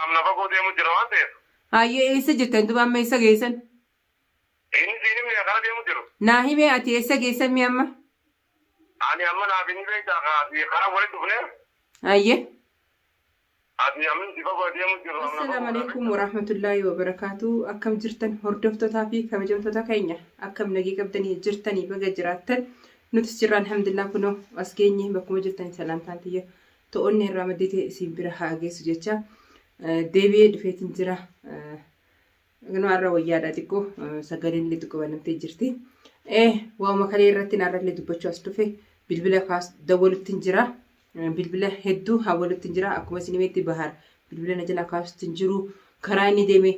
Amna fagoo deemu jira waan ta'eef. Hayyee, eessa jirtan duba amma, eessa geessan? Inni siin himne, kara deemu jiru. Naa himee, ati eessa geessan mi amma? Ani amma naaf inni beektaa kaati karaa walitti dhufne. Hayyee. Ati amni si fagoo deemu jiru. Amna Assalaamu fagoo. alaikum warahmatullaahi wabarakaatu. Akkam jirtan, hordoftootaa fi kabajamtoota keenya? Akkam nagii qabdanii jirtanii? Baga jiraattan. Nutis jirra, alhamdulillah. Kunoo as geenye. Bakkuma jirtanii salaamtaan tiyya to'onni irraa maddite isin bira haa geessu jecha deebi'ee dhufeetiin jira. Kunoo har'a wayyaadha, xiqqoo sagaleen illee xiqqoo banamtee jirti. Waa'uma kalee irratti har'allee dubbachuu as dhufe. Bilbila kaas dawwaluttiin jira. Bilbila hedduu hawwaluttiin jira. Akkuma isin himetti, Bahar bilbila na jalaa kaasutti hin jiru. Karaa inni deeme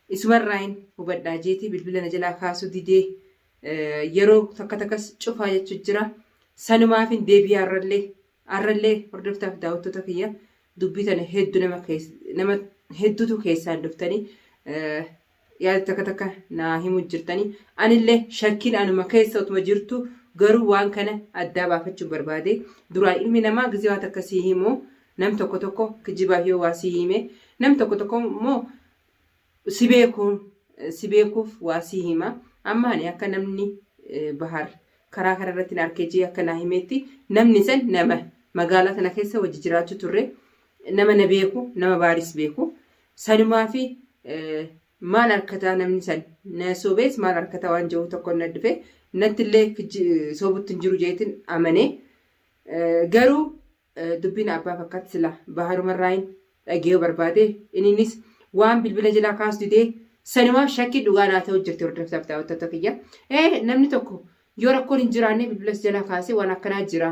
isumarraa hin hubadhaa jeeti bilbila na jalaa kaasuu didee, yeroo takka takkas cufaa jechuu jira. Sanumaafin deebi'ee har'allee hordoftaaf daawwattoota kiyya, dubbii tana hedduu nama nama hedduutu keessaan dhuftanii yaada takka takka naa himu jirtanii. Anillee shakkiin anuma keessa otuma jirtu, garuu waan kana addaa baafachuu barbaade. Duraan ilmi namaa gizee waan takka sii himu, nam tokko tokko kijibaaf yoo waa sii hime, nam tokko tokko immoo si beekuun si beekuuf waa sii hima. Amma ani akka namni Bahar karaa kana irratti na arkee jee akka naa himetti, namni san nama magaalaa tana keessa wajji jiraachuu turre, nama na beeku, nama Baaris beeku. Sanumaa fi maal harkataa namni san na sobees maal harkataa waan jiru tokko na dhufe, nattillee sobutti hin jiru jeetin amane. Garuu dubbiin abbaa fakkaatti sila Baharumarraayin dhagayuu barbaade. Inninis waan bilbila jalaa kaasu didee, sanumaaf shakkii dhugaa naa ta'u jirti. Hordoftaaf daawwattoota kiyya. Namni tokko yoo rakkoon hin jiraanne bilbila si jalaa kaasee waan akkanaa jira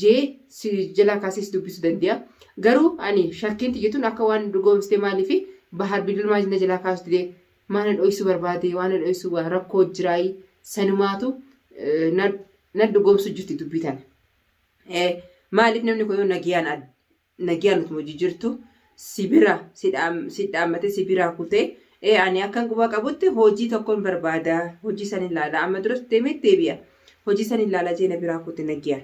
jee si jalaa kaasee si dubbisuu danda'a. Garuu ani shakkiin tiyyatuun akka waan dhugoomsite. Maaliif Bahar bilbila maal na jalaa kaasu didee? Maal na dho'isuu barbaade? Waan na dho'isuu waa rakkoo jiraayi, sanumaatu na dhugoomsu jirti dubbii tana. Maaliif namni kun yoo nagiyaan nagiyaan utuma hojii jirtu si bira si dhaammatee si biraa kutee? Ani akkan quba qabutti hojii tokkoon barbaada, hojii san ilaala, amma duras deemee deebi'a, hojii san ilaala jee na biraa kute nagiyaan.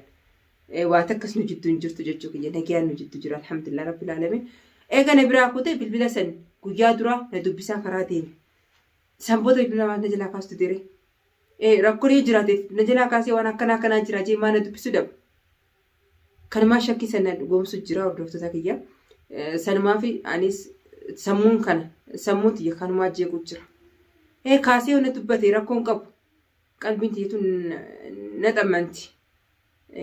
Waa takkas nu jidduu hin jirtu jechuu kiyya, nagiyaan nu jidduu jira, alhamdulillah rabbil alamin. Eega na biraa kute, bilbila san guyyaa duraa na dubbisaa karaa deeme. San booda bilbila maal na jalaa kaastu dire? Rakkoon yoo jiraateef na jalaa kaasee waan akkanaa akkanaa jira jee maa na dubbisuu dhaba? Kanumaa shakkii sana dhugoomsu jira, hordoftoota kiyya. Sanumaa fi anis sammuun kana sammuu tiyya kanumaa jeequ jira. Kaasee yoo na dubbate rakkoon qabu, qalbiin tiyya tun na xammanti.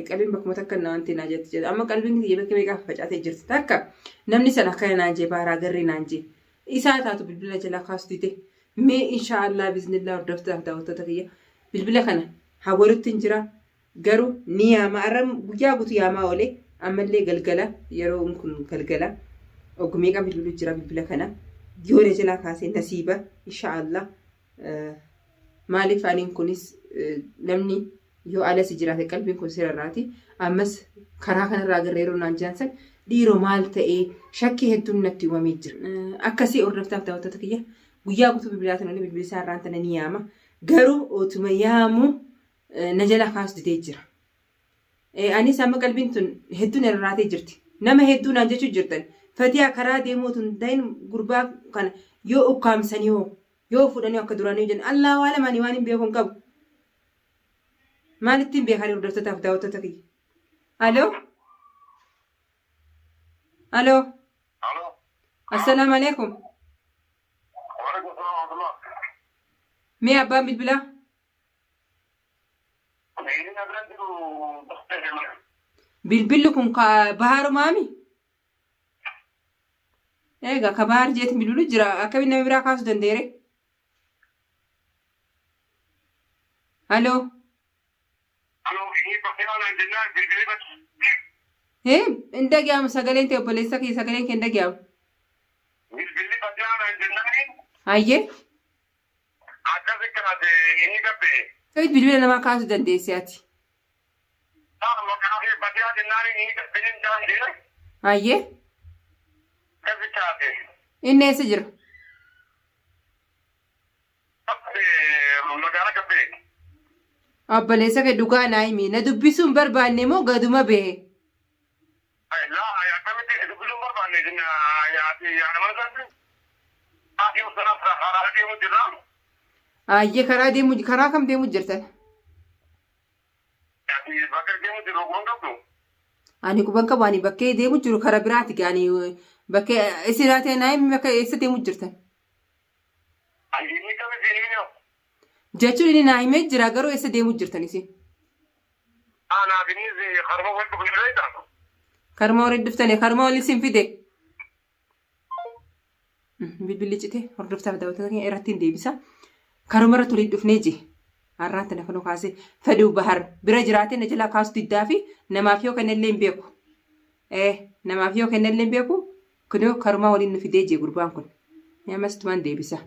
Qalbiin bakkuma takka na wanti naa jetti jedha. Amma qalbiin tiyya bakka meeqaa facaatee jirti. Takka namni sana akkana naan jee, Baharaa garree naan jee. Isaa taatu bilbila jalaa kaasu dide. Mee inshaallah biznillah, hordoftoota daawwattoota kiyya, bilbila kana hawwalutti hin jira. Garuu ni yaama, har'a guyyaa guutuu yaamaa oole. Ammallee galgala, yeroo kun galgala ogumee qan bilbilu jira. Bilbila kana yoo na jalaa kaasee nasiiba, inshaallah. Maaliif aniin kunis namni yoo ala si jiraate qalbiin kun sirarraati. Ammas karaa kanarraa agarra yeroo naan jiran san, dhiiroo maal ta'ee shakkii hedduun natti uumamee jira. Akkasii, hordoftaaf daawwattoota kiyya, guyyaa guutuu bilbilaatiin olee, bilbila isaa irraan tana ni yaama. Garuu otuma yaamu na jalaa kaasu didee jira. Anis amma qalbiin tun hedduun irraatee jirti. Nama hedduu naan jechuu jirtan. Fatiyaa, karaa deemuu tun ta'in gurbaa kana yoo ukkaamsanii hoo, yoo fuudhanii akka duraanii jenna, Allah waa lamaanii waan hin beeku hin qabu. Maalittiin beekan, hordoftootaaf daawwattoota kiyya? Aloo? Aloo? Aloo. Assalaamu alaikum. Waalaikum salaam wa rahmatullah. Mee abbaan bilbilaa? Inni na bira jiru. Bilbilli kun ka Baharumaami? Egaa ka Bahar jeetiin bilbilu jira. Akkamiin nama biraa kaasuu danda'eere? Aloo? Aloo, inni bakkee naan jennaan bilbilli bakki. Hee, hin dhaga'amu sagaleen ta'e, obboleessa kiyya, sagaleen kee hin dhaga'amu. Bilbilli bakkee naan jennaan. Hayyee. Akkasi kaase inni gabbe. Akkamitti bilbila namaa kaasuu dandeesse ati? Maqaa kee bakkee jennaan inni gabbe hin jaanjee. Hayyee. Akkasi kaase. Inni eessa jira? Magaalaa gabbee. Obboleessa kee, dhugaa naa himi. Na dubbisuu hin barbaanne moo gaduma bahe? Laa, akkamitti dubbisuun barbaanne? Ati mana isaatti ati uffata karaa deemu jirra. Ayyee, karaa deemu, karaa kam deemu jirtan? Ati bakka deemu jiru kun qabdu. Ani quban qabu, ani bakkee deemu jiru karaa biraati gaani bakkee isin haatee naa himi, bakka eessa deemu jirtan? Inni kam isin himee? Jechuun inni naa himee jira, garuu eessa deemu jirtan isin? Anaaf innis karma wal dhufne beektaa? Karma waliin dhuftanii, karma waliin isin fide. Bilbilli cite. Hordoftaaf daawwattoota keenya irratti hin deebisa. Karuma irratti waliin dhufnee je. Har'aan tana kan kaase fedhuu Bahar bira jiraatee na jalaa kaasu diddaa fi namaaf yoo kennellee hin beeku. Namaaf yoo kennellee hin beeku, kunoo karumaa waliin nu fidee jee gurbaan kun. Ammas tumaan deebisa.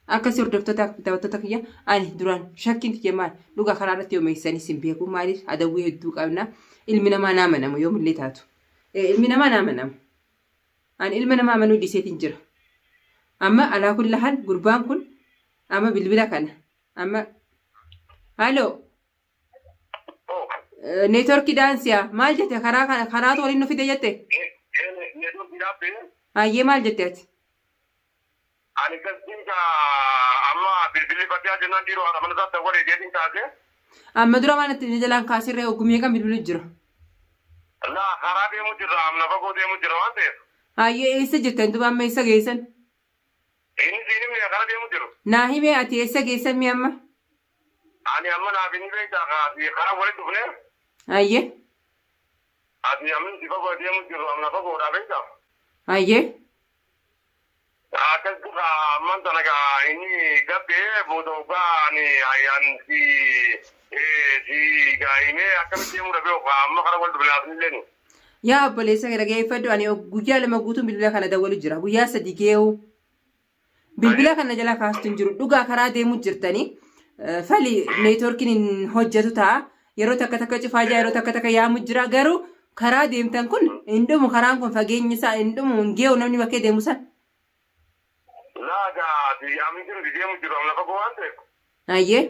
Akkasii hordoftoota daawwattoota kiyya, ani duraan shakkiin kiyya maal, dhugaa karaa irratti yoo meessanis hin beeku, maaliif adawwii hedduu qabna, ilmi namaa naa manamu yoomillee taatu. Ilmi namaa naa manamu. Ani ilma namaa amanuu dhiiseetiin jira. Amma alaa kulla hal gurbaan kun amma bilbila kana amma haloo neetworkii daansiyaa maal jette, karaa kana karaatu waliin nu fide jette? Neetworkii dhaabbee. Hayyee, maal jette ati? Ani gastiin ka amma bilbilli baddaa jennaan dhiiroo haadha mana isaatti awwalee jeetiin kaasee. Amma dura waan itti jalaan kaasirree oggumee kan bilbilu jira. Laa, karaa deemu jirra, amna fagoo deemu jira waan ta'eef. Hayyee, eessa jirtan duba, amma eessa geessan? Inni siin himne karaa deemu jiru. Naa himee, ati eessa geessan mi amma? Ani amma naaf inni beektaa karaa walitti dhufne. Hayyee. Ati amni si fagoo deemu jiru, amna fagoodhaa beektaa? Hayyee. Akkas amman tana gaa inni gabbee booda hoggaa ani ayyaan si gaa himee akkamitti deemuu dhabee hoggaa amma karaa wal dhufne asnillee. Yaa obboleessa kee, dhaggeeffadhu, ani guyyaa 2 guutuun bilbila kana dawwalu jira. Guyyaa 3 gee'u. Bilbila kana jala kaastu hin jiru. Dhugaa karaa deemu jirtanii. Fali neetworkiin hin hojjetu ta'a. Yeroo takka takka cufaa jira, yeroo takka takka yaamu jira. Garuu karaa deemtan kun hin dhumu, karaan kun fageenyi isaa hin dhumu, hin gee'u namni bakkee deemu san. Laa gaa ati amni jiru deemu jiru amna fagoo waan ta'eef. Hayyee.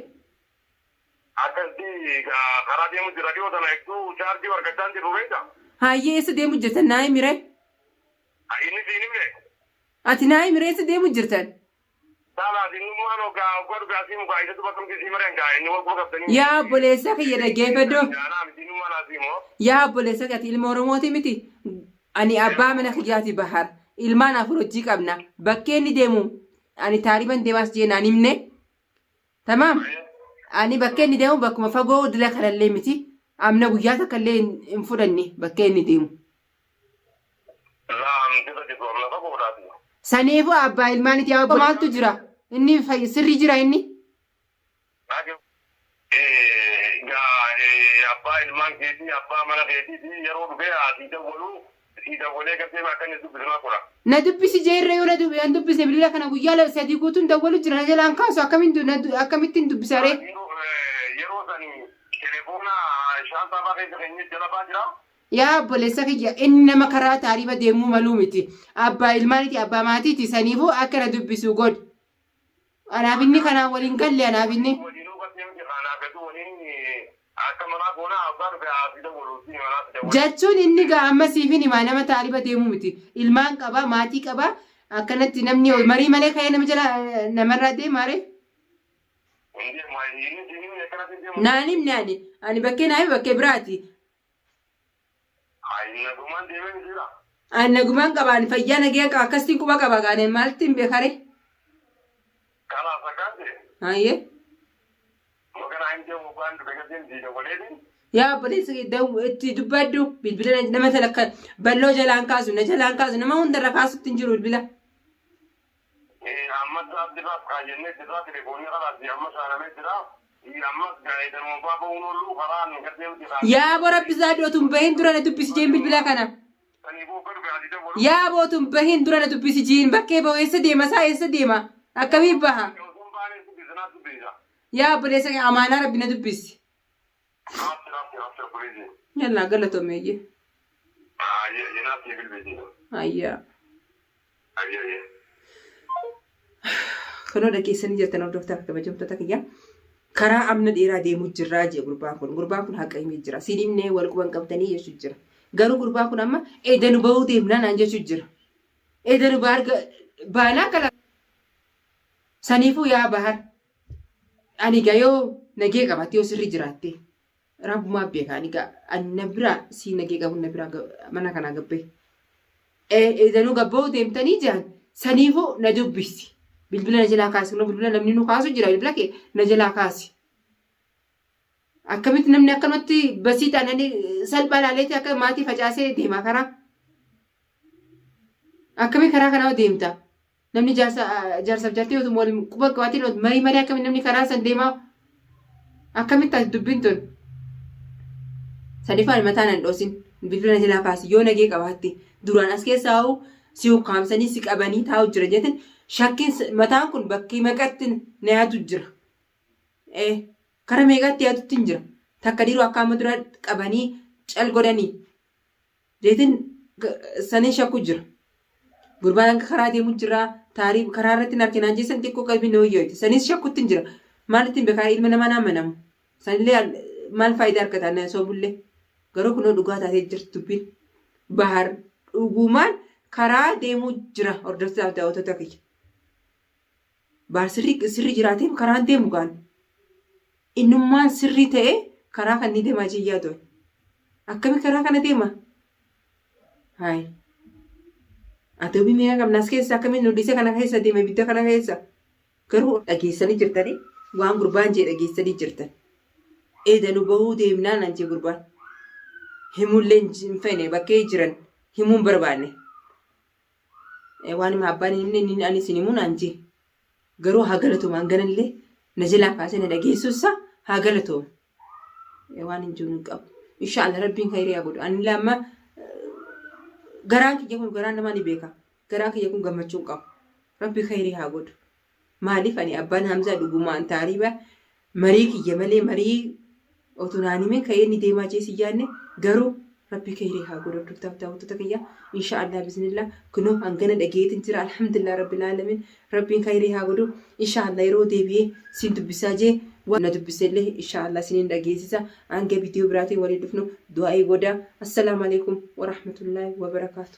Akkasitti karaa deemu jira, dhiyoo tana hedduu chaarjii argachaa hin jirru beektaa? Hayyee, eessa deemu jirtan naa himire? Inni siin himne. Ati naa himire, eessa deemu jirtan? Saalaas innummaan hoggaa hoggaa dhugaa simu gaa isatu bakka miti sii mareen gaa inni wal quba qabdanii. Yaa obboleessa kiyya, dhaggeeffadhu. Jaanaa miti innummaan asii moo. Yaa obboleessa kiyya, ati ilma Oromooti miti. Ani abbaa mana kiyyaati Bahar. Ilmaan afur hojii qabna. Bakkee inni deemu ani taariban deemaas jee naan himne. Tamaam. Ani bakkee inni deemu bakkuma fagoo dila kanallee miti. Amna guyyaa takka illee hin fudhanne bakkee inni deemu. Laa, amtisa jiru amna fagoodhaati. Saniifuu abbaa ilmaaniiti, yaa obbo, maaltu jira? Inni sirrii jira inni? Gaa abbaa ilmaan keetii, abbaa mana keetiiti, yeroo dhufee sii dawwalu, sii dawwalee gartee akka inni dubbisu naa godha. Na dubbisi jeerre, yoo na hin dubbisne bilbila kana guyyaa 3 guutuun dawwalu jira, na jalaan kaasu, akkamittiin dubbisa ree? Yeroo sani telefoona shaantaa fa'aa keessa keenyee jala fa'aa jira. Yaa obboleessa kiyya, inni nama karaa taariba deemuu maluu miti. Abbaa ilmaaniiti, abbaa maatiiti, saniifuu akka na dubbisu godhi. Anaaf inni kanaan waliin galle, anaaf inni. Waliinuu gartee miti kanaa gadu waliin akka manaa goonaa abbaa dhufe asii dawwalu si manaa si dawwalu. Jechuun inni gaa amma siifin himaa, nama taariba deemuu miti. Ilmaan qaba, maatii qaba. Akkanatti namni marii malee ka'ee nama jala namarraa deemaa ree? Inni inni siin akkanatti deemu. Naan himne ani. Ani bakkee naa hime bakkee biraati. Nagumaan deemee jira. Ani nagumaan qaba, ani fayyaa nagayaan qaba, akkasitiin quba qaba gaane maaltti hin beekare? Kanaaf akkaan ta'e. Hayyee. Maganaa hin deemu waan dhufe garteen sii dawwaleeti. Yaa obboleessa kee, itti dubbadhu, bilbila nama talakka balloo jalaan kaasu, na jalaan kaasu, nama hundarra kaasutti hin jiru bilbila. Amma asirraaf kaayyannee jirra, telefoonni kalaas amma saanamee jira. Ammas gaa'ee faa ba'uun oolu karaan gartee miti. Yaa boo, rabbi zaadhi, otun bahin dura na dubbisi jeen bilbila kana. Saniifuu akka dhufe asii dawwalu. Yaa boo, otun bahin dura na dubbisi jiin, bakkee bahu, eessa deema isaa, eessa deema, akkamii baha? Osoo hin baane dubbisa, naa dubbisa. Yaa obboleessa kee, amaanaa rabbi, na dubbisi. Abshir, abshir, abshir, obboleessi. Yallaa, galatoomeeyye. Ayyee, naaf sii bilbilti. Ayyaa. Ayyee. Kunoo dhageessanii jirtan, hordoftaa fi kabajamtoota kiyya. Karaa amna dheeraa deemuu jirraa jee gurbaan kun. Gurbaan kun haqa himee jira. Siin himnee wal quban qabdanii jechuu jira. Garuu gurbaan kun amma edanu bahuu deemnaa naan jechuu jira. Eedanu bahar baanaa kala saniifuu yaa bahar ani gaa yoo nagee qabaatte yoo sirrii jiraatte rabbumaa beeka ani gaa ani na biraa sii nagee qabu na biraa mana kanaa gabbee. Eedanuu gabboo deemtanii jiran saniifuu na dubbisi. Bilbila na jalaa kaasi. Kunoo bilbila namni nu kaasu jira bilbila kee na jalaa kaasi. Akkamitti namni akkanumatti basii taananii salphaa laaleeti akka maatii facaasee deema karaa. Akkamii karaa kanaa deemta? Namni jaarsa jaarsaaf jaartii otuma waliin quba qabaatiin marii marii akkamitti namni karaa san deemaa? Akkamitti taati dubbiin tun? Sadiffaan mataa nan dhoosin bilbila na jalaa kaasi yoo nagee qabaatte duraan as keessaa hoo si ukkaamsanii si qabanii taa'u jira jetin shakkiin mataan kun bakkee maqatti na yaadu jira. Ee kara meeqatti yaadutti hin jira. Takka dhiiroo akka amma dura qabanii cal godhanii jeetin saniin shakku jira. Gurbaan hanga karaa deemu jira taarii karaa irratti hin arginaan jeessan xiqqoo qalbii na hoyyoyti. Saniis shakkutti hin jira. Maal ittiin beekaa ilma namaa na amanamu. Sanillee maal faayidaa argata na soobullee. Garuu kunoo dhugaa taatee jirti dubbiin. Bahar dhugumaan karaa deemuu jira hordoftoota daawwattoota kiyya. Bahar sirrii sirrii jiraatee karaan deemu gaan. Innummaan sirrii ta'ee karaa kan ni deemaa jee yaadu. Akkami karaa kana deema? Hayi. Atoobii meeqa qabna as keessa akkamiin nu dhiisee kana keessa deema ibidda kana keessa. Garuu dhageessanii jirtanii waan gurbaan jee dhageessanii jirtan. Eeda nu bahuu deemnaa naan jee gurbaan. Himuullee hin feene bakkee jiran himuu hin barbaanne. Waan hima abbaan hin himne inni anis hin himu naan jee. Garuu haa galatoomu hanganallee na jalaa kaasee na dhageessuusaa haa galatoomu. Waan hin jiru hin qabu. Inshaallah rabbiin khayrii haa godhu. Anillee amma garaan kiyya kun garaan namaa ni beeka. Garaan kiyya kun gammachuu hin qabu. Rabbi khayrii haa godhu. Maaliif ani abbaan Hamzaa dhugumaan taariiba marii kiyya malee marii otuu naan himin ka'ee inni deemaa jee si yaadne garuu rabbi khayrii haa godhu hordoftaaf daawwattoota kiyya insha Allah bismillah kunoo hangana dhageetin jira alhamdulillah rabbil alamin rabbiin khayrii haa godhu insha Allah yeroo deebi'ee siin dubbisaa jee waan na dubbisellee insha Allah isiniin dhageessisa hanga viidiyoo biraatiin waliin dhufnu du'aa'ii godhaa assalaamu alaikum warahmatullaahi wabarakaatu.